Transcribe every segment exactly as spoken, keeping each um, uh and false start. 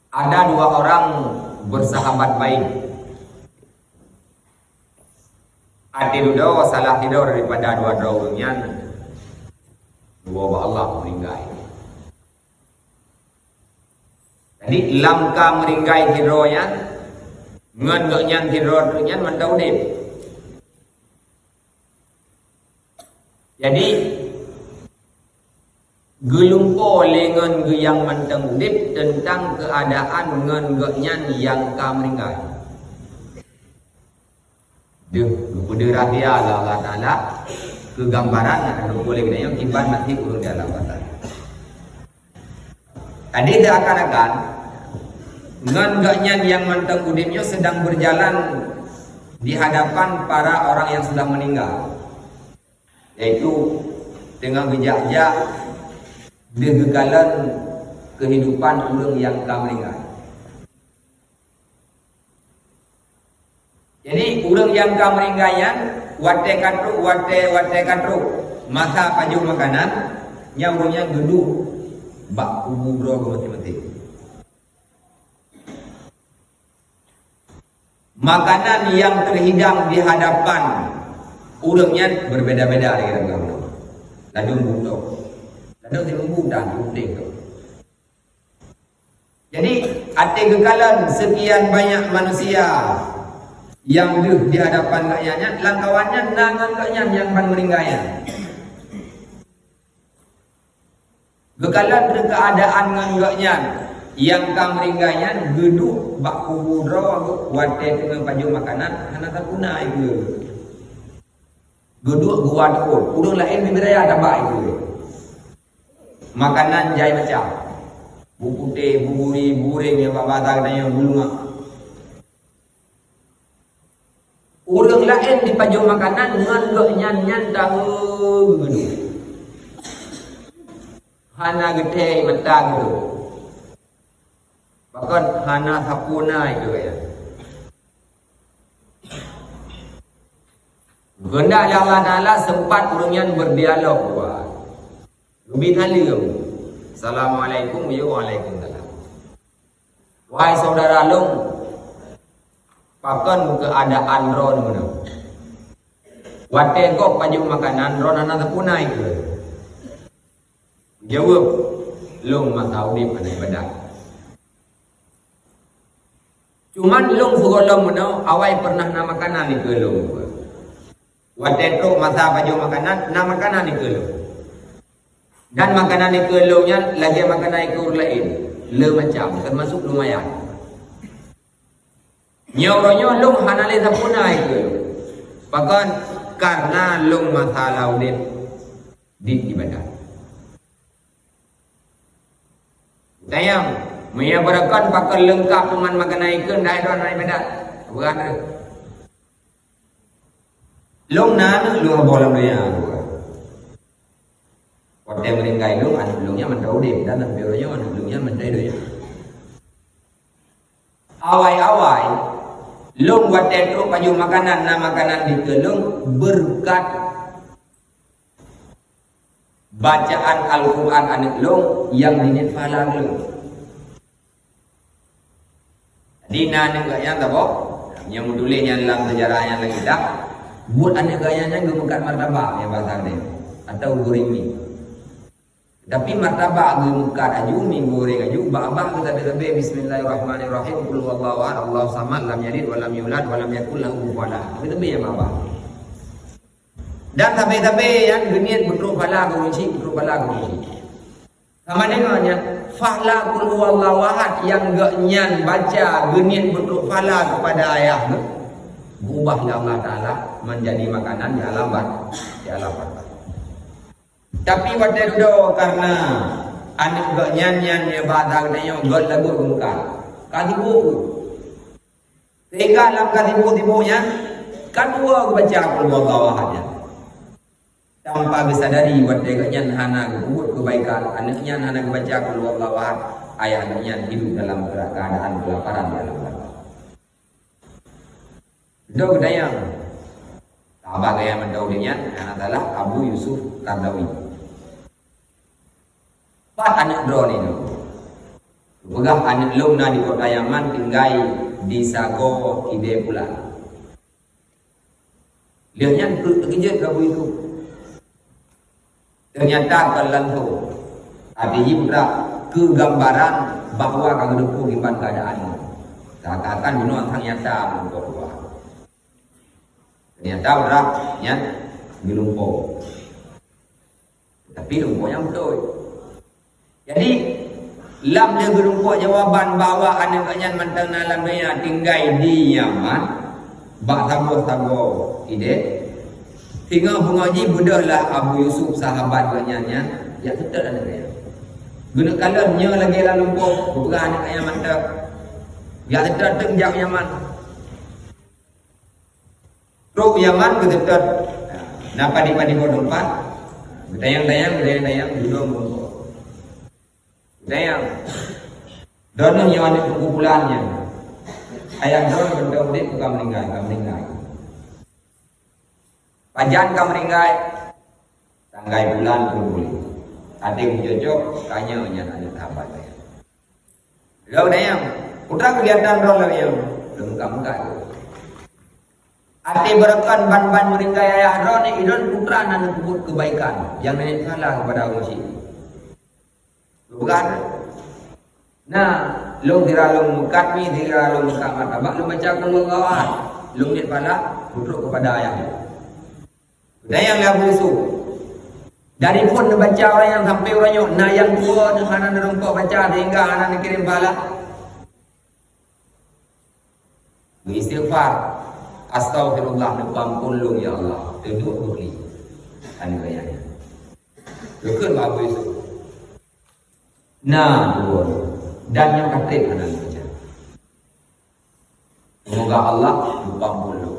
Ada dua orang bersahabat baik. Até dudoe salah sidroe daripada dua droe ureuëng nyan, dua bak Allah meuninggai. Jadi lam ka meuninggai sidroe nyan, ngon gobnyan sidroe nyan mantong udeb. Jadi, geulumpo lé ngon geuyang mantong udeb teuntang keuadaan ngon gobnyan nyang ka meuninggai. Deuh, geupeudeuh rahsia lé Allah Taala keu gambaran nyang geupeuleubeh nyoe kiban nasib ureuëng di alam barzakh. Tadi seakan-akan ngon gobnyan nyang mantong udeb nyoe sedang berjalan di hadapan para orang yang sudah meninggal, yaitu teungoh geujak-jak deuh geukalon kehidupan ureuëng nyang ka meuninggai. Jadi, ureuëng nyang ka meuninggai nyan, watée ka trok, watée, watée ka trok masa pajoh makanan, nyan ureuëng nyan geuduek bak kubu droe geuh maté-maté. Makanan nyang teuhidang di hadapan ureuëng nyan berbeda-beda lagée ureuëng kamoe. Ladôm butôh. Ladôm simubu dan putéh tu. Jadi, até geukalon sekian banyak manusia nyang deuh di hadapan gobnyan nyan, lam kawan nyan na ngon gobnyan nyang ban meuninggai nyan. Geukalon keuadaan ngon gobnyan nyang ka meuninggai nyan geuduek bak kubu droe watée teungoh pajoh makanan hana sapeue na ikeu. Geuduek geuwa teuôt, ureuëng laén bibiraya tabak ikeu. Makanan jai macam. Bu putéh, bu guri, bu uréng nyang bak bata geutanyoe bulumak. Ureuëng laén dipajoh makanan ngon gobnyan nyan tahe geuduek. Hana geuthée mata geuduek. Pakon hana sapeue na ikeu gobnyan. Geukeundak lé Allah Taala sempat ureuëng nyan berdialog dua. Geubri saleuem. Assalamualaikum, ya waalaikumsalam. Wahai saudara lôn, pakon keuadaan droeneuh meunoe? Watée gob pajoh makanan, droeneuh hana sapeue na ikeu. Jaweueb, lôn masa udeb hana ibadat. Cuman lôn sigohlom meunoe awai pernah na makanan ikeu lôn. Watée trok masa pajoh makanan, na makanan ikeu lôn. Dan makanan ikeu lôn nyan lagée makanan ikeu ureuëng laén, le macam, termasuk lumayan. Nyoe uroe nyoe lôn hana lé sapeue na ikeu lôn. Pakon? Karena lôn masa udeb di ibadat. Tanyong, meunyoe beurakon pakon leungkap ngon makanan ikeu ndak droe na ibadat? Bukan tu. Lôn na aneuëk lôn saboh lam donya. Watée meuninggai lôn, aneuëk lôn nyan mantong udeb, dan sampoe uroe nyoe aneuëk lôn nyan mantong donya. Awai-awai, lôn watée trok pajoh makanan, na makanan dikeue lôn beureukat bacaan Al-Qur'an aneuëk lôn nyang jiniet pahala keu lôn. Jadi na aneuëk gobnyan saboh, nyang meutuléh nyan lam seujarah nyan lagée dak, buet aneuëk gobnyan nyan geumeukat martabak nyang bahasa Aceh, atau gurimi. Tapi martabak geumeukat aju, mie goreng aju, bak-bak geuh sabe-sabe bismillahirrahmanirrahim, qul huwallahu ahad, Allahus samad, lam yalid walam yulad walam yakul lahu kufuwan ahad. Sabe-sabe nyang bak-bak. Dan sabe-sabe nyan geuniet beutrok pahala keu ureuëng chik, beutrok pahala keu ureuëng chik. Sama deungon nyan, pahala qul huwallahu ahad nyang gobnyan baca geuniet beutrok pahala keupada ayah geuh, geuubah lé Allah Taala manjadi makanan di alam bar-, di alam barzakh. Tapi watée dudoe kareuna aneuëk gobnyan nyan nyang bak ata geutanyoe göt lagoe geumeukat, ka sibôk. Sehingga lam ka sibôk-sibôk nyan, ka dua geubaca qul huwallahu ahad nyan. Tanpa geusadari watée gobnyan hana geupeubuet keubaikan, aneuëk nyan hana geubaca qul huwallahu ahad, ayah gobnyan hidup dalam keuadaan keulaparan di alam barzakh. Dok dayang. Sahabat gaya mantong udeb nyan, hana salah, Abu Yusuf Qaradawi. Pat aneuëk droeneuh nyoe? Peugah aneuk lôn na di kota Yaman tinggai di sagoe idéh pulan. Lheueh nyan peuet teukeujot keu Abu Yusuf. Teunyata kon langsông, tapi jih putra keu gambaran bahwa ka geuteupeue kiban keuadaan nyoe. Seakan-akan jinoe nyata meunurot luwa. Teunyata putra nyan geulumpo. Tapi lumpo nyang beutôi. Jadi, lam lheueh geureumpok jawaban bahwa aneuk geuh nyan mantong na lam donya tinggai di Yaman, bak saboh-saboh idéh, singoh beungoh jih beudôh lah Abu Yusuf sahabat geuh nyan nyan, jak seutôt aneuk geuh nyan. Geuneuk kalon nyoe lagèe lam lumpo, geupeugah aneuk geuh nyan mantong. Jak seutôt teuk jak Yaman. Trok Yaman geuseutôt. Na padé-padé boh teumpat. Geutanyong-tanyong, geutanyong-tanyong, dudoe meurumpok. Geutanyong. Droeneuh nyoe aneuk teungku pulan nyan. Ayah droeneuh mantong udép ka meuninggai, ka meuninggai. Pajan ka meuninggai? Tanggai bulan peuet buleuen. Até meucocok, ka nyoe nyan aneuk sahabat nyan. Lôn tanyong, putra keulihatan droe lagèe nyoe? Lôn muka-muka tu. Até beureukan ban-ban meuninggai ayah droeneuh, droeneuh putra na neupeubuet keubaikan nyang neuk salah keupada ureueng syiek. Geupeugah, na, lôn sira lôn meukat mi, sira lôn meukat martabak, lôn baca Qul Huwallahu Ahad. Lôn niet pahala, peutrok keupada ayah lôn. Geutanyong lé Abu Yusuf, dari phon neubaca ureueng nyan sampai uroe nyoe, na nyang tuwoe hana neurumpok baca sehingga hana neukirém pahala? Geuistighfar, "Astaghfirullah, neupeuampôn lôn, ya Allah." Teuduek dua kali. Aneuk geuh nyan. Geukheun bak Abu Yusuf, na tuwoe, dan nyang ka trép hana neubaca. Seumoga Allah neupeuampôn lôn.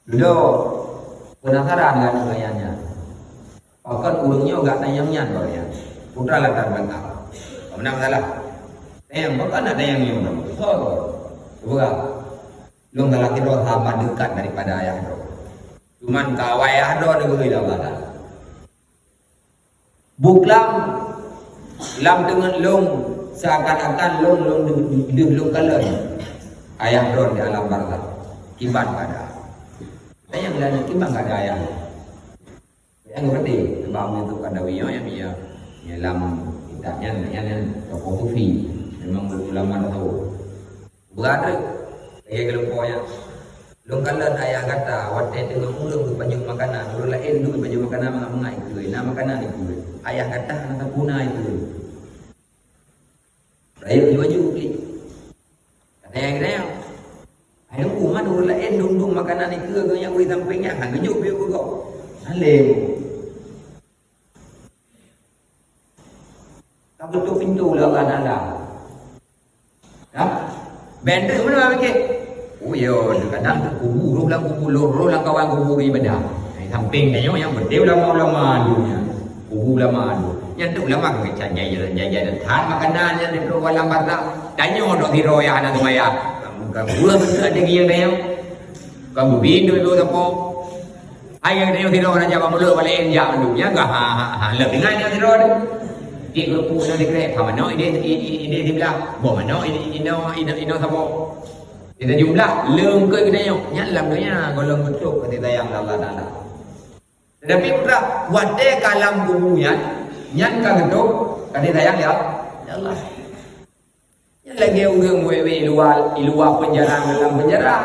Dudoe peunasaran ngon aneuk geuh nyan. Pakon ureueng nyoe geutanyong nyan bak nyan? Putra latar belakang. Meunan masalah. Tanyong, pakon na tanyong nyoe? Ho, geupeugah, lôn galak sidroe sahabat deukat daripada ayah droe. Cuman ka awai ayah droe neubri lé Allah Taala. Buklam lam teungeut lôn, seakan-akan lôn, lôn deuh, deuh lôn kalon ayah droe di alam barzakh. Kiban keadaan. Tanyong lé aneuk, kiban keadaan ayah? Nyang geupeugah, sebab meunyoe Kadawi nyoe nyang, nyang, nyang lam kitab nyan, nyan, nyan tokoh sufi. Memang ulama tasawuf. Beurat lagèe geulumpo nyan. Lôn kalon ayah gata watèe teungoh ureueng geupajoh makanan, ureueng laén duek geupajoh makanan mangat-mangat ikeue, na makanan ikeue. Ayah gata hana sapeue na ikeue. Rayeuk laju-laju klik. Kata nyang kira nyan, "Hai Teungku, man ureueng laén dum-dum makanan ikeue, geuh nyang ureueng sampéng nyan hana geujok piôh keu gob." Salém. Ka geututup pintoe lé Allah Taala. Ya? Bèk trép meunan mikir. Oh ya, kadang kubu, roh lam kubu, roh, roh lam kawan kubu ibadah. Hai sampéng tanyoe nyang penting ulama-ulama dunia. Kubu ulama tu. Nyan tu ulama keuh jai-jai, jai-jai that makanan nyan di luwa lam barzakh. Tanyoe dok sidroe nyang hana seumayang. Ka buah beutôi ada gieng tanyoe. Ka bubin dulu sapo. Hai nyang tanyoe sidroe raja bak mulod bak laén jak mandum. Nyan ka ha, ha, ha. Leuh ringan nyang sidroe tu. Cit geureupu na dikrek. Ka manok idéh, i-, i-, idéh siblah. Boh manok idéh, inoe, inoe, inoe sapo. Kita jumlah leungkoi geutanyoe. Nyan lam donya gohlom geutrok kasih sayang Allah Taala. Tetapi putra, watèe ka lam kubu nyan, nyan ka geutrok kasih sayang ya, ya Allah. Nyan lagèe ureueng wék-wék i luwa, i luwa peunjara ngon lam peunjara.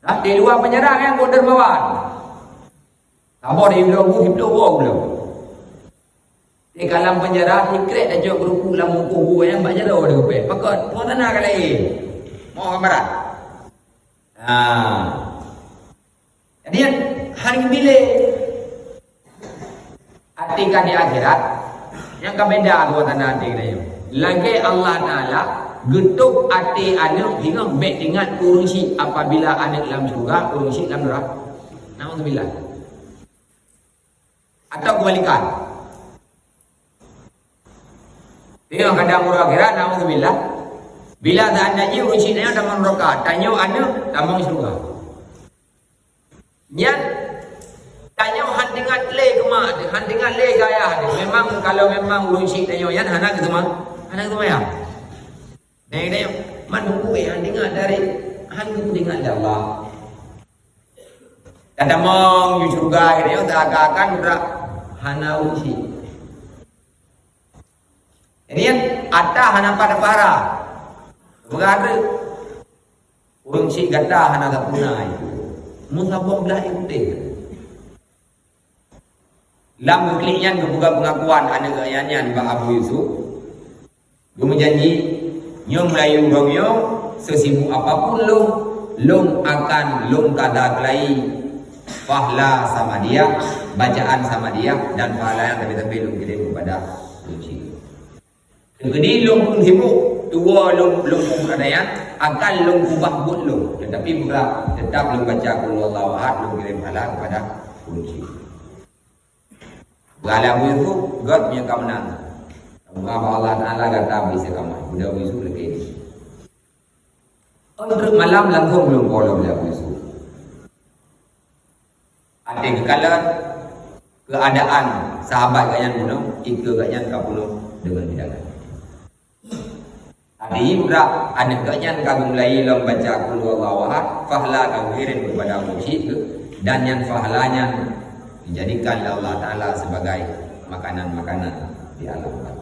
Nah, di luwa peunjara nyan kon dermawan. Saboh di bloe bu, di bloe bu, bloe. Di dalam peunjara, sikrek tajok geurupu lam mukoh bu nyang bak jaroe di kupée. Pakon, suasana ka laén. Moh gambaran. Nah. Jadi, hari bilé até ka di akhirat, nyang ka beda suasana até geutanyoe. Lagèe Allah Taala geutôb até aneuk singoh bèk teuingat ureueng syiek apabila aneuk lam syeuruga, ureueng syiek lam neuraka. Naudzubillah. Atau kebalikan. Tengok kadang ureueng akhirat, naudzubillah. Bila seandainya ureueng syiek nyan tamong neuraka, tanyoe aneuk tamong syeuruga. Nyan, tanyoe hana teuingat lé keu Han teuingat lé gaya. Memang kalau memang ureueng syik tanyoe nyan hana geuseuma-, hana geuseumayang. Nah, tanyoe man buku eh, han teuingat dari, han geupeuingat lé Allah. Tatamong di syurga tanyoe seakan-akan udah hana ureueng syik. Jadi, ata hana pada para. Berada ureueng syik gata hana tapuna itu. Meusaboh blah ié putéh. Lam geuklik nyan geupeugah peungakuan aneuk geuh nyan bak Abu Yusuf. Geumeujanji, nyoe meulayeue uroe nyoe, seusibuk apapun lôn, lôn akan lôn kada keulai fahla Samadiyah, bacaan Samadiyah dan fahla nyang tapi-tapi lôn kirém kepada ureueng syik. Keudi lôn pun sibuk, tuwoe lôn, lôn pun ada nyan, akan lôn ubah buet lôn. Tetapi bukan tetap lôn baca Qul Huwallahu Ahad, lôn kirém pahala kepada ureueng syik. Beualah Abu Yusuf, gét meunyoe ka meunan. Semoga Allah Taala gata beri selamat. Mudah Abu Yusuf lagi. Untuk malam langsung lôn polong Abu Yusuf. Até geukalon keuadaan sahabat gobnyan bunoe, ikeue gobnyan ka bunoe deungon hidangan. Tadi budak aneuk gobnyan ka geumulai lom baca Qul Huwallahu Ahad, fahla ka geukirém keupada ureueng syik geuh, dan nyan fahla nyan dijadikan lé Allah Taala sebagai makanan-makanan di alam barzakh.